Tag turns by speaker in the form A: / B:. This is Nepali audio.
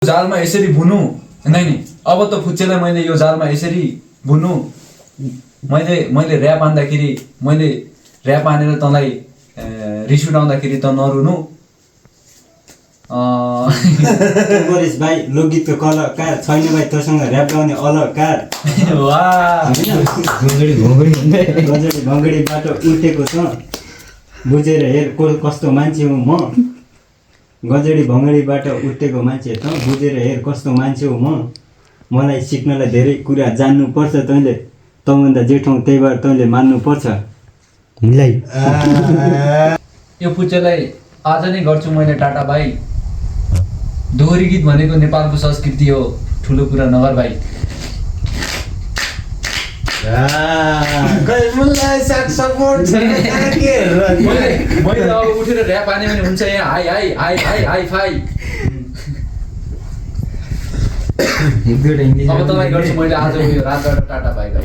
A: जालमा यसरी भुनु नै नि अब त फुच्चेलाई मैले यो जालमा यसरी भुनु मैले ऱ्याप आन्दाखेरि मैले ऱ्याप हानेर तँलाई रिस उठाउँदाखेरि त नरुनु
B: बोरिस भाइ लोकगीतको कलाकार छैन भाइ तँसँग ऱ्याप गाउने अलकार गजडी भङ्गडीबाट उठेको छ बुझेर हेर कस्तो मान्छे हो म गजडी भङ्गडीबाट उठेको मान्छे त बुझेर हेर कस्तो मान्छे हो म मलाई सिक्नलाई धेरै कुरा जान्नुपर्छ तैँले तँभन्दा जेठो त्यही भएर तैँले मान्नुपर्छ हिलाई
A: यो फुच्चेलाई आज नै गर्छु मैले टाटा भाइ दोहोरी गीत भनेको नेपालको संस्कृति हो ठुलो कुरा नगर भाइ मैले अब उठेर ऱ्याप हाने भने हुन्छ यहाँ high high high high hi fi अब तपाईँ गर्छु मैले आज उयो रातबाट टाटा भाइ भाइ